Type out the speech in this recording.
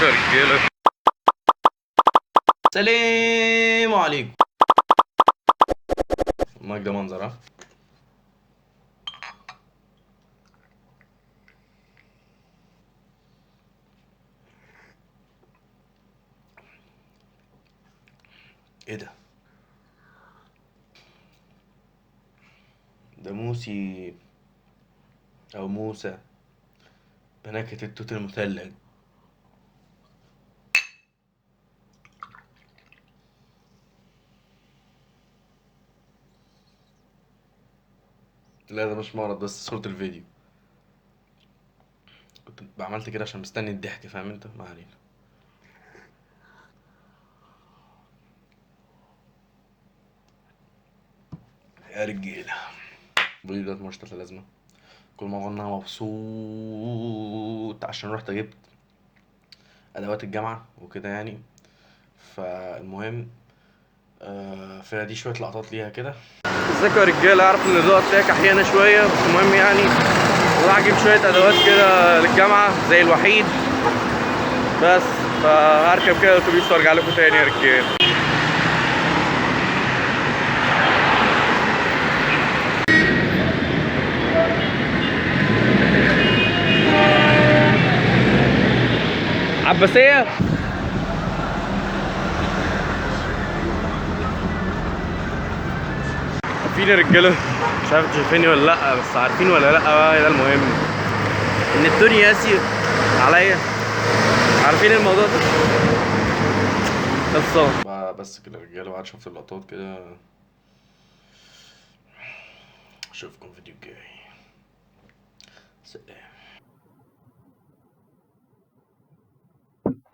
ازيكم يا رجاله؟ سلام عليكم. المايك ده منظر. ها، ايه ده؟ ده موسي او موسى بنكهة التوت المثلج. لا ده مش مرض، بس صورة الفيديو كنت عملت كده عشان مستني الضحك، فاهم انت؟ ما علينا. يا رجالة، الفيديو ده مش لازمة. كل ما انا مبسوط عشان رحت جبت ادوات الجامعة وكده يعني. فالمهم فدي شوية لقطات ليها كده. ازيكم يا رجالة؟ اعرف ان الاضاءة بتاعك احيانا شوية، بس المهم يعني راح اجيب شوية ادوات كده للجامعة زي الوحيد بس. فهركب كده الاتوبيس وارجع لكم تاني يا رجالة. عباسية. عارفين يا رجاله؟ مش عارف انتوا شايفيني ولا لا، بس عارفين ولا لا بقى ده المهم، ان الدنيا قاسية عليا. عارفين الموضوع ده؟ خلصان بس كده يا رجاله. بعد شفت اللقطات كده، اشوفكم فيديو الجاي. سلام.